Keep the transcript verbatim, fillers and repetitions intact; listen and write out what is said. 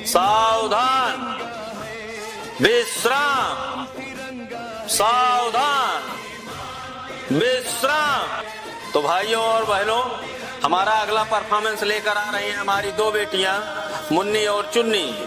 सावधान, विश्राम, सावधान, विश्राम। तो भाइयों और बहनों, हमारा अगला परफॉर्मेंस लेकर आ रही हैं हमारी दो बेटियां, मुन्नी और चुन्नी।